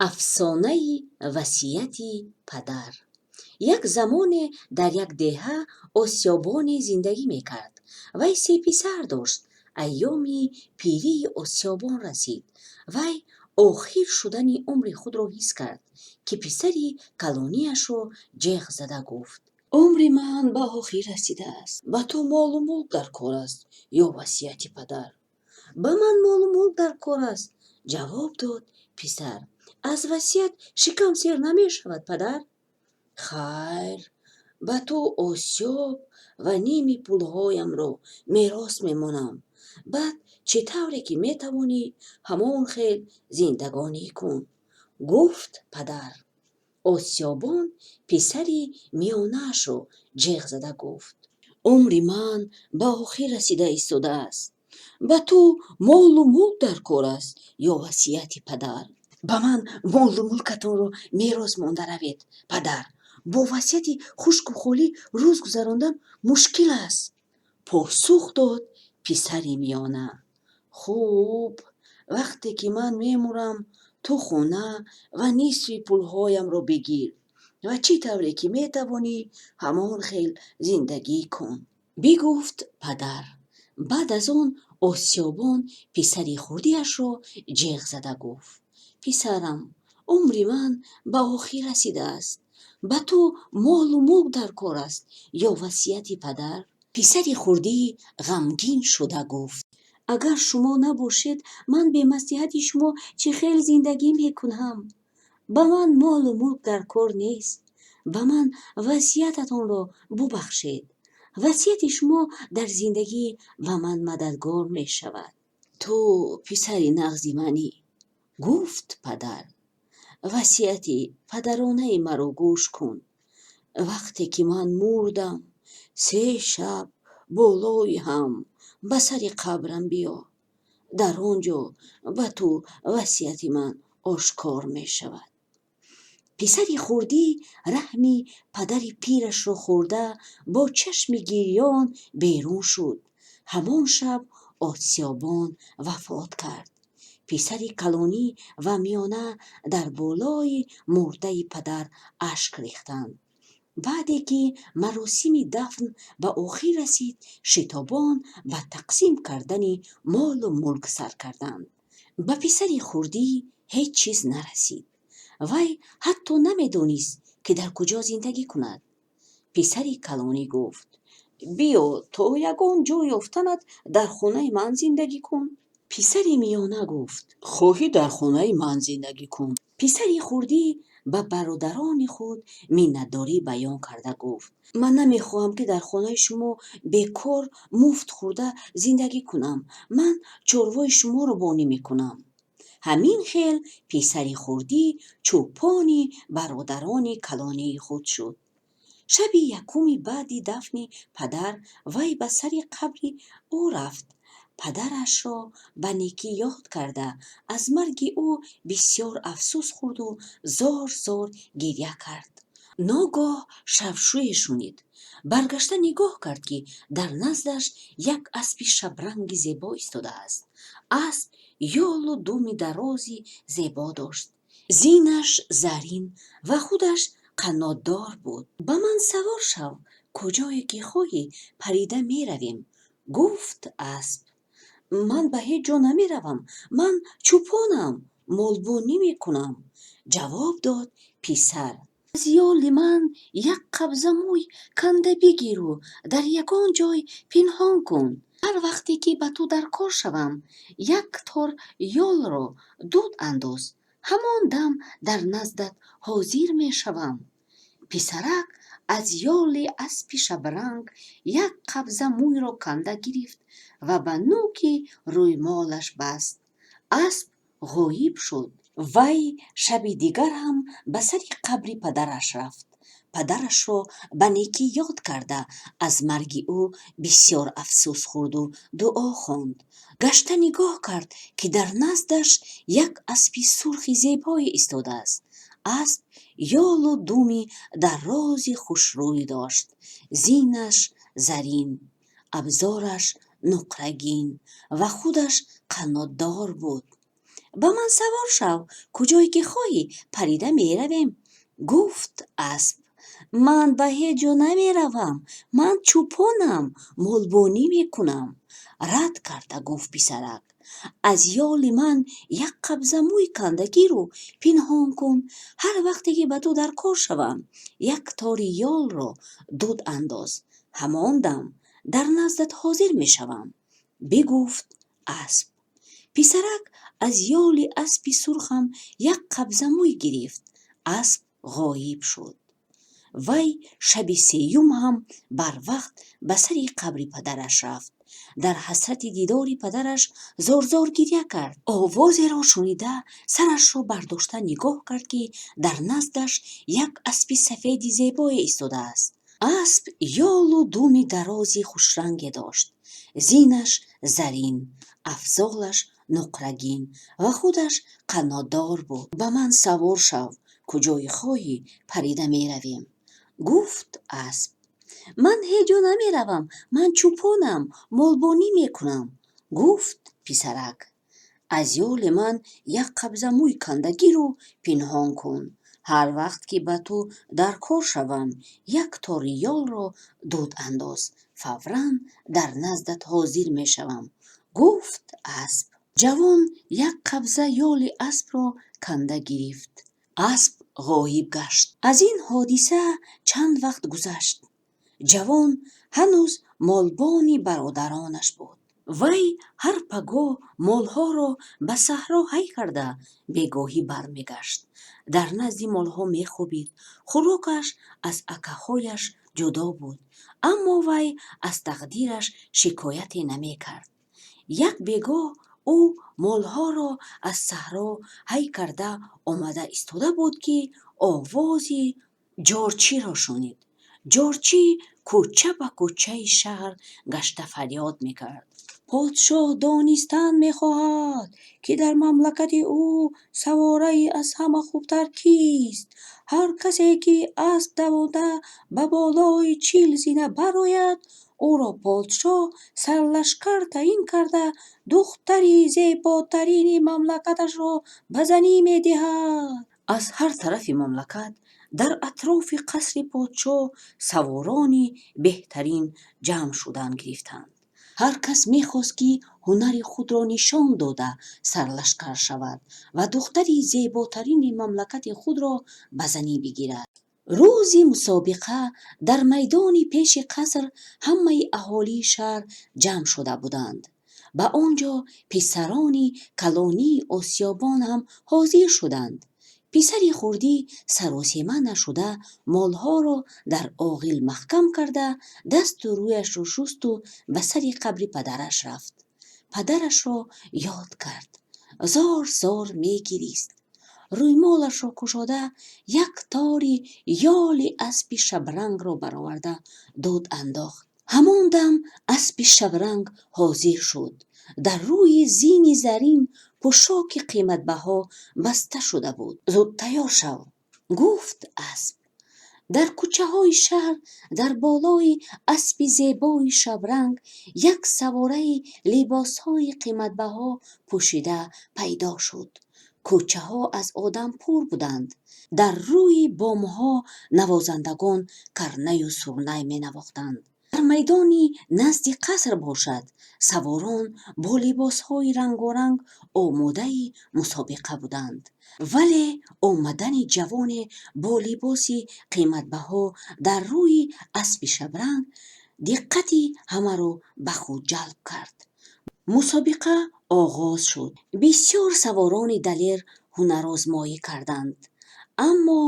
Афсонаи васияти падар. Як замоне дар як деҳа осиёбоне зиндагӣ мекард. Вай се писар дошт. Айёми пирии осиёбон расид. Вай охир шудани умри худро ҳис кард, ки писари калонияшро ҷеғ зада гуфт: «Умри ман ба охир расидааст. Ба ту молу мулк даркор аст ё васияти падар?» «Ба ман молу мулк даркор аст», ҷавоб дод писар. «Аз васият шикам сер намешавад, падар». «Хайр, ба ту осиёб ва ними пулҳоямро мерос мемонам. Баъд чӣ тавре ки метавонӣ, ҳамон хел зиндагонӣ кун», гуфт падар. Осиёбон писари миёнаашро ҷеғ зада гуфт: «Умри ман ба охир расида истодааст. Ба ту молу мулк даркор аст ё васияти падар?» «Ба ман молу мулкатонро мерос монда равед, падар. Бо васияти хушку холӣ рӯз гузарондан мушкил аст», посух дод писари миёна. «Хуб, вақте ки ман мемурам, ту хона ва нисфи пулҳоямро бигир ва чӣ тавре ки метавонӣ, ҳамон хел зиндагӣ кун», бигуфт падар. Баъд аз он осиёбон писари хурдиашро ҷеғ зада гуфт: «Писарам, умри ман ба охир расидааст. Ба ту молу мулк даркор аст ё васияти падар?» Писари хурдӣ ғамгин шуда гуфт: «Агар шумо набошед, ман бе маслиҳати шумо чӣ хел зиндагӣ мекунам? Ба ман молу мулк даркор нест. Ба ман васиятатонро бубахшед. Васияти шумо дар зиндагӣ ба ман мададгор мешавад». «Ту писари нағзи манӣ», гуфт падар. «Васияти падаронаи маро гӯш кун. Вақте ки ман мурдам, 3 шаб болои ҳам ба сари қабрам биё. Дар он ҷо ба ту васияти ман ошкор мешавад». Писари хурдӣ раҳми падари пирашро хӯрда, бо чашми гирён берун шуд. Ҳамон шаб осиёбон вафот кард. Писари калонӣ ва миёна дар болои мурдаи падар ашк рехтанд. Баъде ки маросими дафн ба охир расид, шитобон ба тақсим кардани молу мулк сар карданд. Ба писари хурдӣ ҳеҷ чиз нарасид. Вай ҳатто намедонист, ки дар куҷо зиндагӣ кунад. Писари калонӣ гуфт: «Биё, то ягон ҷой ёфтанат дар хонаи ман зиндагӣ кун». Писари миёна гуфт: «Хоҳӣ, дар хонаи ман зиндагӣ кун». Писари хурдӣ ба бародарони худ миннатдорӣ баён карда гуфт: «Ман намехоҳам, ки дар хонаи шумо бекор муфт хӯрда зиндагӣ кунам. Ман чорвои шуморо бонӣ мекунам». Ҳамин хел писари хурдӣ чӯпони бародарони калонии худ шуд. Шаби якуми баъди дафни падар вай ба сари қабри ӯ рафт. Падарашро ба некӣ ёд карда, аз марги ӯ бисёр афсӯс хӯрду зор зор гиря кард. Ногоҳ шавшуве шунид. Баргашта нигоҳ кард, ки дар наздаш як аспи шабранги зебо истодааст. Асп ёлу думи дарози зебо дошт, зинаш зарин ва худаш қанноддор буд. «Ба ман савор шав, куҷое ки хоҳӣ, парида меравем», гуфт асп. «Ман ба ҳеҷ ҷо намеравам. Ман чӯпонам, молбонӣ мекунам», ҷавоб дод писар. «Аз ёли ман як қабза мӯй канда бигиру дар ягон ҷой пинҳон кун. Ҳар вақте ки ба ту даркор шавам, як тор ёлро дуд андоз, ҳамон дам дар наздат ҳозир мешавам». Писарак аз ёли аспи шабранг як қабза мӯйро канда гирифт ва ба нӯки рӯймолаш баст. Асп ғоиб шуд. Вай шаби дигар ҳам ба сари қабри падараш рафт. Падарашро ба некӣ ёд карда, аз марги ӯ бисёр афсӯс хӯрду дуо хонд. Гашта нигоҳ кард, ки дар наздаш як аспи сурхи зебое истодааст. Асп ёлу думи дарози хушрӯй дошт, зинаш зарин, абзораш нуқрагин ва худаш қанноддор буд. Ба ман савор шав, куҷое ки хоҳӣ, парида меравем, гуфт асп. Ман ба ҳеҷ ҷо намеравам. Ман чӯпонам, молбонӣ мекунам, рад карда гуфт писарак. Аз ёли ман як қабза мӯй канда гиру пинҳон кун. Ҳар вақте ки ба ту даркор шавам, як тори ёлро дуд андоз. Ҳамон дам дар наздат ҳозир мешавам, бигуфт асп. Писарак аз ёли аспи сурхам як қабза мӯй гирифт. Асп ғоиб шуд. Вай шаби сеюм ҳам барвақт ба сари қабри падараш рафт. Дар ҳасрати дидори падараш зор-зор гиря кард. Овозеро шунида, сарашро бардошта нигоҳ кард, ки дар наздаш як аспи сафеди зебое истодааст. Асп ёлу думи дарози хушранге дошт. Зинаш зарин, афзолаш нуқрагин ва худаш қанотдор буд. Ба ман савор шав, куҷое хоҳӣ, парида меравем, гуфт асп. Ман ҳеҷ ҷо намеравам. Ман чӯпонам, молбонӣ мекунам, гуфт писарак. Аз ёли ман як қабза мӯй канда гиру пинҳон кун. Ҳар вақт ки ба ту даркор шавам, як тори ёлро дуд андоз. Фавран дар наздат ҳозир мешавам, гуфт асп. Ҷавон як қабза ёли аспро канда гирифт. Асп ғоиб гашт. Аз ин ҳодиса чанд вақт гузашт. Ҷавон ҳанӯз молбони бародаронаш буд. Вай ҳар пагоҳ молҳоро ба саҳро ҳай карда, бегоҳӣ бармегашт. Дар назди молҳо мехобид. Хӯрокаш аз акаҳояш ҷудо буд, аммо вай аз тақдираш шикояте намекард. Як бегоҳ ӯ молҳоро аз саҳро ҳай карда омада истода буд, ки овози ҷорчиро шунид. Ҷорчӣ кӯча ба кӯчаи шаҳр гашта фарёд мекард: Подшоҳ донистан мехоҳад, ки дар мамлакати ӯ савораи аз ҳама хубтар кист. Ҳар касе ки асп давонда ба болои 40 зина барояд, ӯро подшоҳ сарлашкар таъин карда, духтари зеботарини мамлакаташро ба занӣ медиҳад. Аз ҳар тарафи мамлакат дар атрофи қасри подшоҳ саворони беҳтарин ҷамъ шудан гирифтанд. Ҳар кас мехост, ки ҳунари худро нишон дода, сарлашкар шавад ва духтари зеботарини мамлакати худро ба занӣ бигирад. Рӯзи мусобиқа дар майдони пеши қаср ҳамаи аҳолии шаҳр ҷамъ шуда буданд. Ба он ҷо писарони калонии осиёбон ҳам ҳозир шуданд. Писари хурдӣ саросема нашуда, молҳоро дар оғил маҳкам карда, дасту рӯяшро шусту ба сари қабри падараш рафт. Падарашро ёд кард. Зор-зор мегирист. Рӯймолашро кушода, як тори ёли аспи шабрангро бароварда дуд андохт. Ҳамон дам аспи шабранг ҳозир шуд. Дар рӯи зини зарин пӯшоки қиматбаҳо баста шуда буд. Зуд тайёр шав, гуфт асп. Дар кӯчаҳои шаҳр дар болои аспи зебои шабранг як савораи либосҳои қиматбаҳо пӯшида пайдо шуд. Кӯчаҳо аз одам пур буданд. Дар рӯи бомҳо навозандагон карнаю сурнай менавохтанд. Дар майдони назди қаср бошад, саворон бо либосҳои рангоранг омодаи мусобиқа буданд. Вале омадани ҷавоне бо либоси қиматбаҳо дар рӯи аспи шабранг диққати ҳамаро ба худ ҷалб кард. Мусобиқа оғоз шуд. Бисёр саворони далер ҳунарозмоӣ карданд, аммо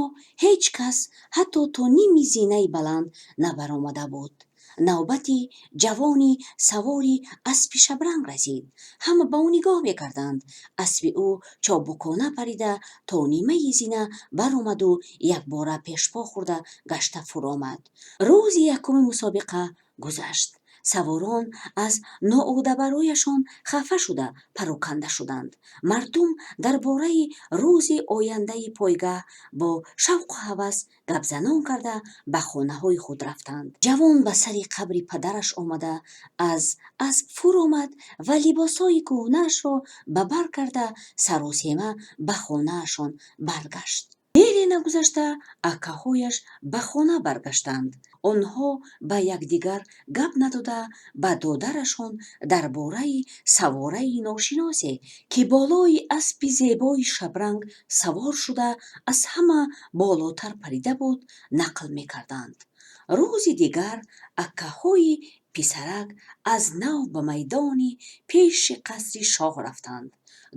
ҳеҷ кас ҳатто то ними зинаи баланд набаромада буд. Навбати ҷавони савори аспи шабранг расид. Ҳама ба ӯ нигоҳ мекарданд. Аспи ӯ чобукона парида то нимаи зина баромаду якбора пешпо хӯрда гашта фуромад. Рӯзи якуми мусобиқа гузашт. Саворон аз ноодабарояшон хафа шуда, пароканда шуданд. Мардум дар бораи рӯзи ояндаи пойга бо шавқу ҳавас гапзанон карда, ба хонаҳои худ рафтанд. Ҷавон ба сари қабри падараш омада, аз асп фуромад ва либосҳои кӯҳнаашро ба бар карда, саросема ба хонаашон баргашт. Дере нагузашта акаҳояш ба хона баргаштанд. Онҳо ба якдигар гап надода, ба додарашон дар бораи савораи ношиносе, ки болои аспи зебои шабранг савор шуда, аз ҳама болотар парида буд, нақл мекарданд. Рӯзи дигар акаҳои писарак аз нав ба майдони пеши қасри шоҳ рафтанд.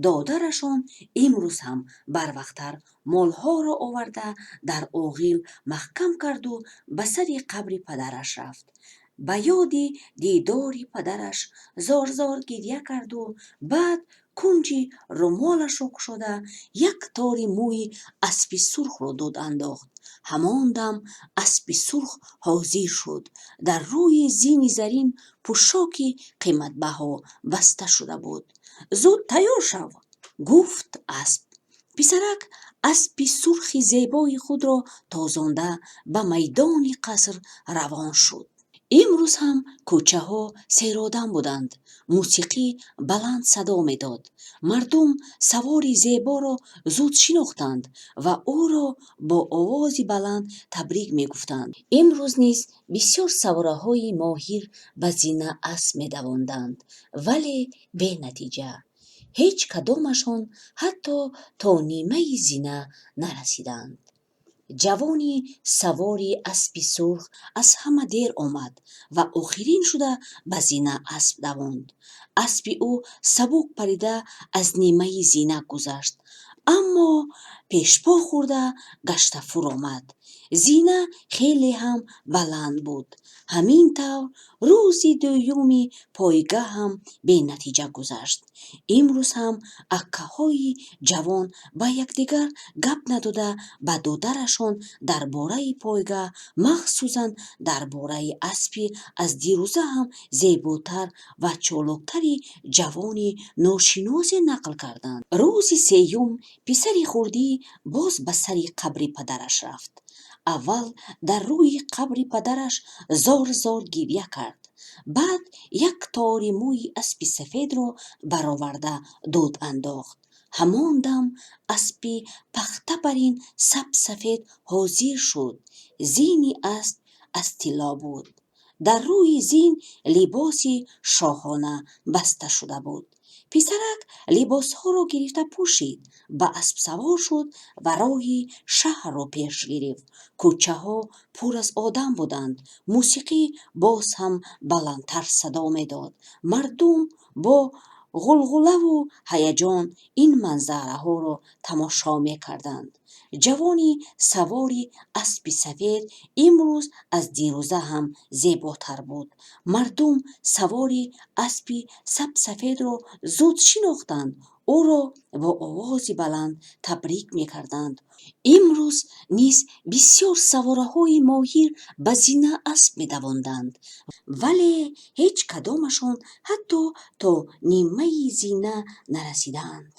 Додарашон имрӯз ҳам барвақттар молҳоро оварда, дар оғил маҳкам карду ба сари қабри падараш рафт. Ба ёди дидори падараш зор-зор гиря карду баъд кунҷи румолашро кушода, як тори мӯи аспи сурхро дуд андохт. Ҳамон дам аспи сурх ҳозир шуд. Дар рӯи зини зарин пӯшоки қиматбаҳо баста шуда буд. «Зуд тайёр шав», гуфт асп. Писарак аспи сурхи зебои худро тозонда, ба майдони қаср равон шуд. Имрӯз ҳам кӯчаҳо серодам буданд. Мусиқӣ баланд садо медод. Мардум савори зеборо зуд шинохтанд ва ӯро бо овози баланд табрик мегуфтанд. Имрӯз низ бисёр савораҳои моҳир ба зина асп медавонданд, вале бенатиҷа. Ҳеҷ кадомашон ҳатто то нимаи зина нарасиданд. Ҷавони савори аспи сурх аз ҳама дер омад ва охирин шуда ба зина асп давонд. Аспи ӯ сабук парида аз нимаи зина гузашт, аммо пешпо хӯрда гашта фуромад. Зина хеле ҳам баланд буд. Ҳамин тавр рӯзи дуюми пойга ҳам бенатиҷа гузашт. Имрӯз ҳам акаҳои ҷавон ба якдигар гап надода, ба додарашон дар бораи пойга, махсусан дар бораи аспи аз дирӯза ҳам зеботар ва чолоктари ҷавони ношиносе нақл карданд. Рӯзи сеюм писари хурдӣ боз ба сари қабри падараш рафт. Аввал дар рӯи қабри падараш зор-зор гиря кард. Баъд як тори мӯи аспи сафедро бароварда дуд андохт. Ҳамон дам аспи пахтапарин сап-сафед ҳозир шуд. Зини асп аз тилло буд. Дар рӯи зин либоси шоҳона баста шуда буд. Писарак либосҳоро гирифта пӯшид, ба асп савор шуд ва роҳи шаҳрро пеш гирифт. Кӯчаҳо пур аз одам буданд. Мусиқӣ боз ҳам баландтар садо медод. Мардум бо ғулғулаву ҳаяҷон ин манзараҳоро тамошо мекарданд. Ҷавони савори аспи сафед имрӯз аз дирӯза ҳам зеботар буд. Мардум савори аспи сап-сафедро зуд шинохтанд, ӯро бо овози баланд табрик мекарданд. Имрӯз низ бисёр савораҳои моҳир ба зина асп медавонданд, вале ҳеҷ кадомашон ҳатто то нимаи зина нарасиданд.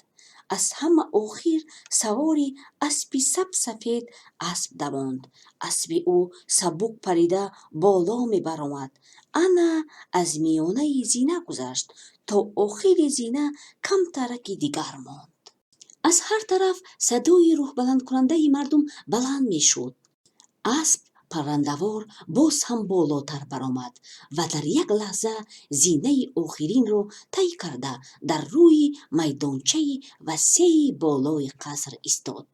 Аз ҳама охир савори аспи сап-сафед асп давонд. Аспи ӯ сабук парида боло мебаромад. Ана аз миёнаи зина гузашт. То охири зина камтараки дигар монд. Аз ҳар тараф садои рӯҳбаландкунандаи мардум баланд мешуд. Асп паррандавор боз ҳам болотар баромад ва дар як лаҳза зинаи охиринро тай карда, дар рӯи майдончаи васеи болои қаср истод.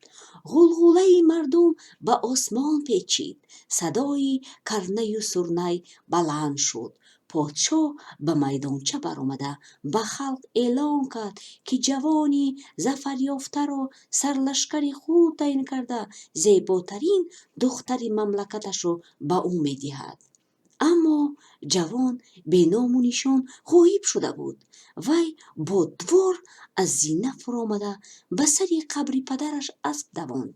Ғулғулаи мардум ба осмон печид. Садои карнаю сурнай баланд шуд. Подшоҳ ба майдонча баромада, ба халқ эълон кард, ки ҷавони зафарёфтаро сарлашкари худ таъин карда, зеботарин духтари мамлакаташро ба ӯ медиҳад. Аммо ҷавон бе ному нишон ғоиб шуда буд. Вай бодвор аз зина фуромада, ба сари қабри падараш асп давонд.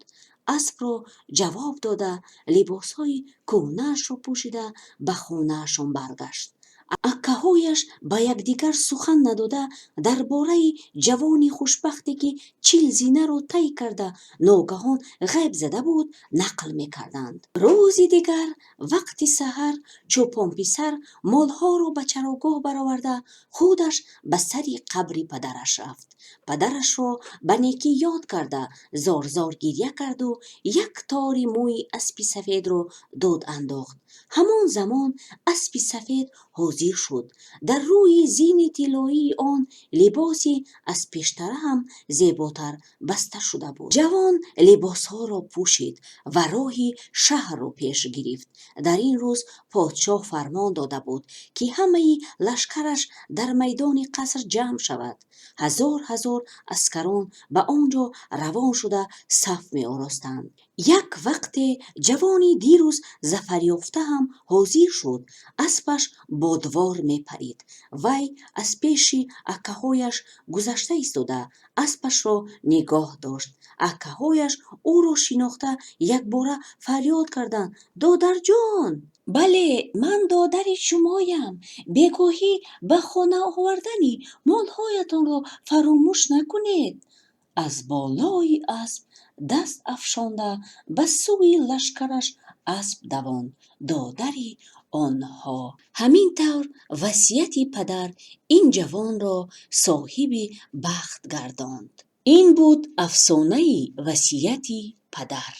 Аспро ҷавоб дода, либосҳои кӯҳнаашро пӯшида, ба хонаашон баргашт. Акаҳояш ба якдигар сухан надода, дар бораи ҷавони хушбахте, ки 40 зинаро тай карда, ногаҳон ғайб зада буд, нақл мекарданд. Рӯзи дигар вақти саҳар чӯпонписар молҳоро ба чарогоҳ бароварда, худаш ба сари қабри падараш рафт. Падарашро ба некӣ ёд карда, зор-зор гиря карду як тори мӯи аспи сафедро дод андохт. Ҳамон замон аспи сафед ҳозир шуд. Дар рӯи зини тиллоии он либоси аз пештара ҳам зеботар баста шуда буд. Ҷавон либосҳоро пӯшид ва роҳи шаҳрро пеш гирифт. Дар ин рӯз подшоҳ фармон дода буд, ки ҳамаи лашкараш дар майдони қаср ҷамъ шавад. Ҳазор ҳазор аскарон ба он ҷо равон шуда, саф меоростанд. Як вақте ҷавони дирӯз зафарёфта ҳам ҳозир шуд. Аспаш бодвор мепарид. Вай аз пеши акаҳояш гузашта истода, аспашро нигоҳ дошт. Акаҳояш ӯро шинохта, якбора фарёд карданд: "Додарҷон!" "Бале, ман додари шумоям. Бегоҳӣ ба хона овардани молҳоятонро фаромӯш накунед", аз болои асп даст афшонда, ба сӯи лашкараш асп давонд додари онҳо. Ҳамин тавр васияти падар ин ҷавонро соҳиби бахт гардонд. Ин буд афсонаи васияти падар.